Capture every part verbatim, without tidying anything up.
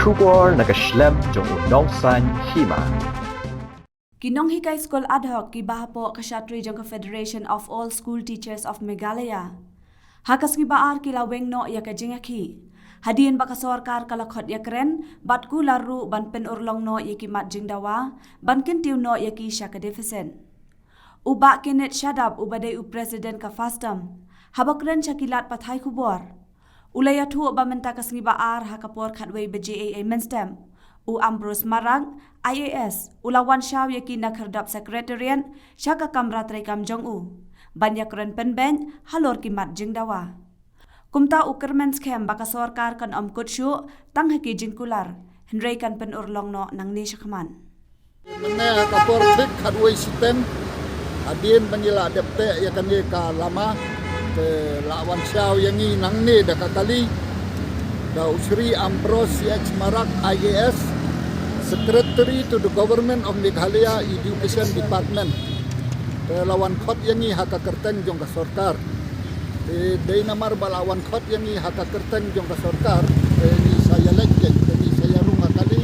Khubor na ka shlem jong u nongsan hima. Ki nonghikai skul ad hoc kiba hapoh ka shatri jong ka Federation of All School Teachers of Meghalaya ha ka sngi ba ar ki la weng noh ïa ka jingïakhih hadien ba ka sorkar ka la khot ïakren bad kular ruh ban pynurlong noh ïa ki mat jingdawa ban kyntiew noh ïa ki sha ka deficit. U Bah Kenneth Shadap uba dei u president ka FASTOM haba kren sha ki lad pathai khubor u la ïathuh ba mynta ka sngi ba ar ha ka por khatwei baje mynstep, u Ambrose Marak, I A S, u la wan shaw ïa ki na khyrdop Secretariat sha ka kamra treikam jong u ban ïakren pynbeit halor ki mat jingdawa. Kumta u kyrmen skhem ba ka sorkar kan ym kut shuh tang ha ki jingkular, hynrei kan pynurlong noh nangne shakhmat. Mynne ha ka por thik khatwei shiteng hadien ba ngi la dep teh ïa kane ka lama, te la wan shaw ïa ngi nangne da ka kali da u Shri Ambrose C H Marak, I A S, Secretary to the Government of Meghalaya Education Department. Te la wan khot ïa ngi ha ka kyrteng jong ka sorkar. Te dei namar ba la wan khot ïa ngi ha ka kyrteng jong ka sorkar, te ngi sa ïaleit, te ngi sa ïarung ha kali,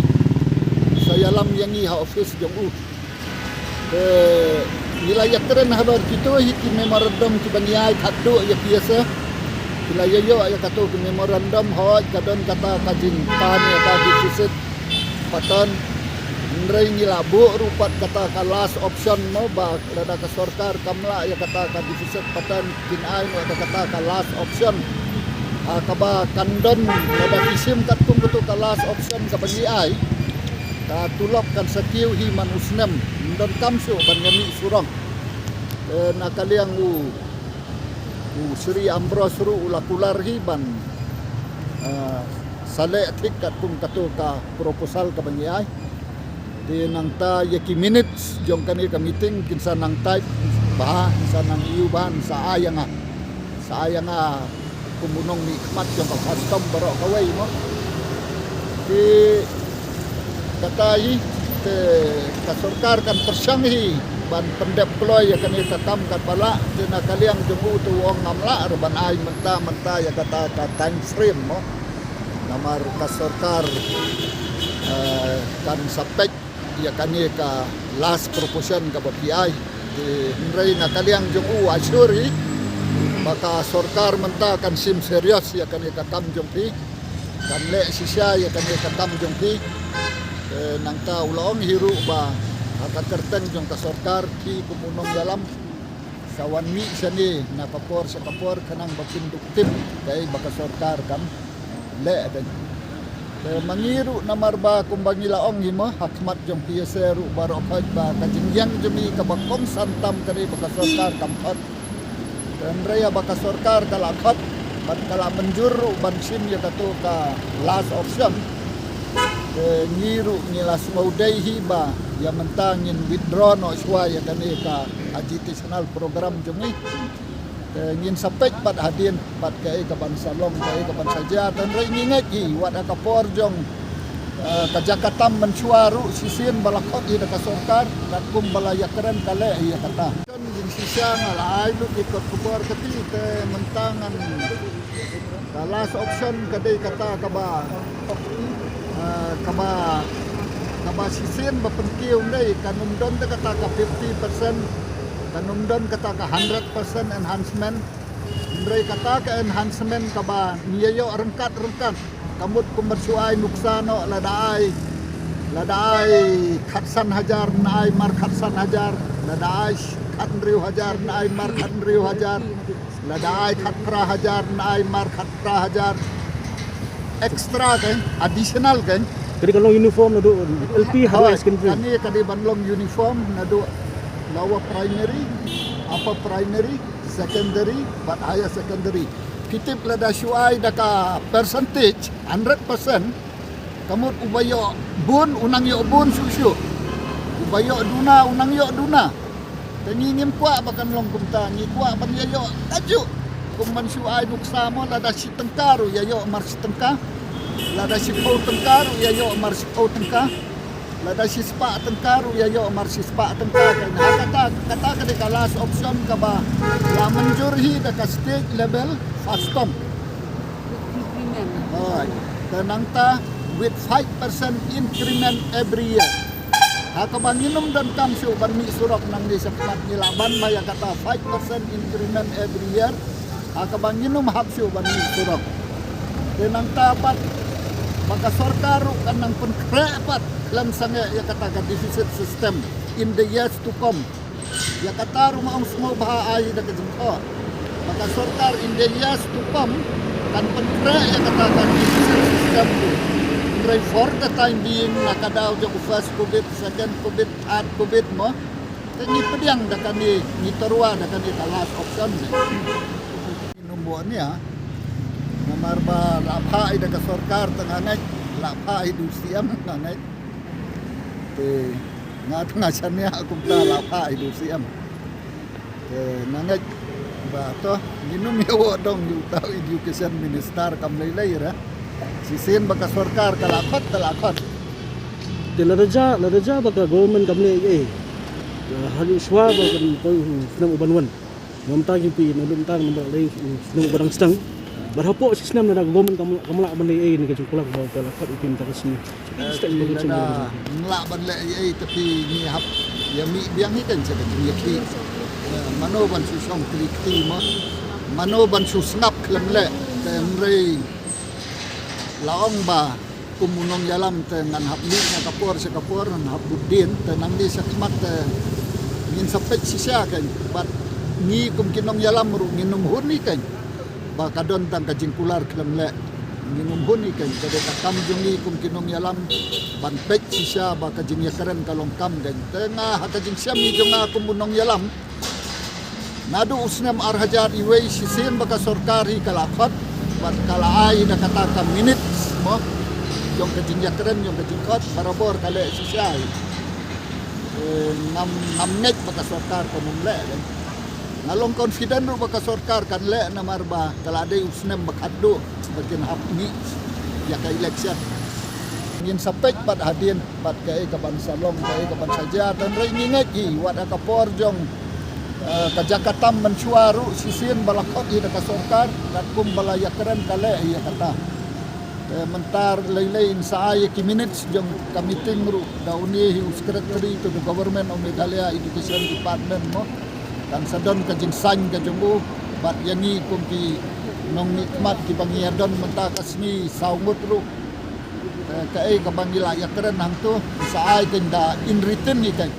ngi sa ïalam ïa ngi ha office jong u. Te ngi la ïakren halor kito hi ki memorandum kiba ngi ai khatduh ïa P S A. Ki la ïoh ïa kato ki memorandum, hooid ka don kata ka jingpan ïa ka deficit pattern. Hynrei ngi la buh ruh pat kata ka last option mo, ba lada ka sorkar kam lah ïa kata ka deficit pattern, kin ai noh da kata ka last option. Ah, kaba kan don lada ki shim katkum kato ka last option kaba ngi ai, ka tulop kan sa kiew hi man u snem, ym don kam shuh ban ïa mih surok. Eh, na ka liang u, u Shri Ambrose ruh u la kular hi ban, ah, sa leh thik katkum kato ka proposal kaba ngi ai. Te nangta ïa ki minutes jong kane ka meeting kin sa nang type bha, kin sa nang ïoh bha, kin sa ai ïa nga, sa ai ïa nga kum u nongmihkhmat jong ka FASTOM baroh kawei mo. Te kata hi te ka sorkar kan pyrshang hi ban pyndep kloi ïa kane ka kam katba lah, te na ka liang jong u te u ong ngam lah re ban ai mynta mynta ïa kata ka time frame mo. Namar ka sorkar, eh, kan sa peit ïa kane ka last proposition kaba phi ai. Te hynrei na ka liang jong u, assure hi ba ka sorkar mynta kan shim serious ïa kane ka kam jong phi, kan leh shisha ïa kane ka kam jong phi. Eh, nangta u la ong hi ruh ba ha ka kyrteng jong ka sorkar, phi kum u nongïalam sa wan mih shane na ka por sha ka por khnang ba kin dup tip kaei ba ka sorkar kan leh. Te ma ngi ruh namar ba kumba ngi la ong hi mo, ha khmat jong P S A ruh baroh khoit ba ka jingïeng jong ngi kaba kongsan tam ka dei ba ka sorkar kam khot. Te hynrei haba ka sorkar ka la khot bad ka la mynjur ruh ban shim ïa kato ka last option, te ngi ruh ngi la sngewdei hi ba ïa mynta ngin withdraw noh shuwa ïa kane ka agitation national program jong ngi. Te ngin sa peit pat hadien pat kaei kaban sa long, kaei kaban sa jia. Te hynrei ngi ngeit hi wat ha ka por jong, eh, ka jaka tam mynshuwa ruh shisien ba la khot hi da ka sorkar katkum ba la ïakren ka leh hi ïa kata. Ngin shisha nga la ai lut ïa ka khubor kati te mynta ngan ka last option ka dei kata kaba, ah, kaba, kaba shisien ba pynkiew, ym dei, kan ym don te kata ka fifty percent, kan ym don kata ka hundred percent enhancement. Hynrei kata ka enhancement kaba ngi ïa ïoh ryngkat ryngkat. Ka mut kum ban shu ai nuksa noh, lada ai, lada ai khatsan hajar, nai mar khatsan hajar, lada ai khathynriew hajar, nai mar khathynriew hajar. Lada ai khatphra hajar, nai mar khatphra hajar. Extra kan, additional kan. Ka dei ka long uniform naduh L P haduh higher secondary. Kane ka dei ban long uniform naduh lower primary, upper primary, secondary bad higher secondary. Phi tip lada shu ai da ka percentage hundred percent, ka mut uba ïoh bun u nang ïoh bun shuh shuh, uba ïoh duna u nang ïoh duna. Te ngi ngim kwah ba kan long kumta, ngi kwah ban ïa ïoh kajuh. Kum ban shu ai nuksa mo, lada shi tyngka ruh ïa ïoh mar shi tyngka, lada shiphew tyngka ruh ïa ïoh mar shiphew tyngka, lada shispah tyngka ruh ïa ïoh mar shispah tyngka. Kan ha kata, kata ka dei ka last option kaba la mynjur hi da ka state level FASTOM. Hooid. Te nangta with five percent increment every year. Ha kaba ngin ym donkam shuh ban mih surok nangne shakhmat, ngi lah ban ba ïa kata five percent increment every year. Ha kaba ngin ym hap shuh ban mih surok. Te nangta pat ba ka sorkar ruh kan nang pynkhreh pat khlem sangeh ïa kata ka deficit system in the years to come. Ïa kata ruh ma ong sngewbha ai da ka jingkhoh ba ka sorkar in the years to come kan pynkhreh ïa kata ka deficit system tu. Hynrei for the time being, na ka daw jong u first covid, second covid, third covid mo, te ngi pdiang da kane, ngi tyrwa da kane ka last option ne. Ngi ym bun nia. Namar ba la phah ïa da ka sorkar, tang nga ngeit la phah ïa da u C M, nga ngeit. Te nga tang nga shaniah kumta la phah ïa da u C M. Te nga ngeit ba to ngin ym ïa wad dong ïa uta u education minister kam lei lei re. Shisien ba ka sorkar ka la khot, ka la khot. Te lada jia, lada jia ba ka government kam leh ei ei, ha u shuwa ba kan poi u snem u ban wan. Namar ta ki phi, namar ta namar lei u snem u ba dang sdang. Bad hapoh shi snem lada ka government kam, kam lah ban leh ei ei, ne ka jingkular ba ka la khot u phi mynta ka sngi. Shisien ba ka jingkular. Lah ban leh ei ei, tapi ngi hap ïa mih biang hi kan sha ka jingïakhih. Mano ban shu shong kli kti mo, mano ban shu sngap khlem leh. Te hynrei la ong ba kum u nongïalam te ngan hap mih na ka por sha ka por, ngan hap bud dien, te nangne shakhmat te ngin sa peit shisha kan. Bad ngi kum ki nongïalam ruh ngin ym hun hi kan ba ka don tang ka jingkular khlem leh. Ngin ym hun hi kan, ka dei ka kam jong ngi kum ki nongïalam ban peit shisha ba ka jingïakren ka long kam kan. Te nga ha ka jingshem hi jong nga kum u nongïalam, naduh u snem ar hajar iwei shisien ba ka sorkar hi ka la khot bad ka la ai da kata ka minutes mo jong ka jingïakren jong ka jingkhot, barabor ka leh shisha hi. Ngam, ngam ngeit ba ka sorkar kan ym leh. Nga long confident ruh ba ka sorkar kan leh namar ba ka la dei u snem ba khatduh ba kin hap mih ïa ka election. Ngin sa peit bad hadien bad kaei kaban sa long, kaei kaban sa jia, te hynrei ngi ngeit hi wat ha ka por jong ka jaka tam mynshuwa ruh shisien ba la khot hi da ka sorkar katkum ba la ïakren ka leh hi ïa kata. Te mynta lei lei in sa ai ïa ki minutes jong ka meeting ruh da une hi u secretary to the government of Meghalaya Education Department mo. Kan sa don ka jingsain ka jong u bad ïa ngi kum ki nongmihkhmat kiba ngi ïa don mynta ka sngi saw ngut ruh. Kaei kaba ngi la ïakren hangto sa ai kan da in written hi kan.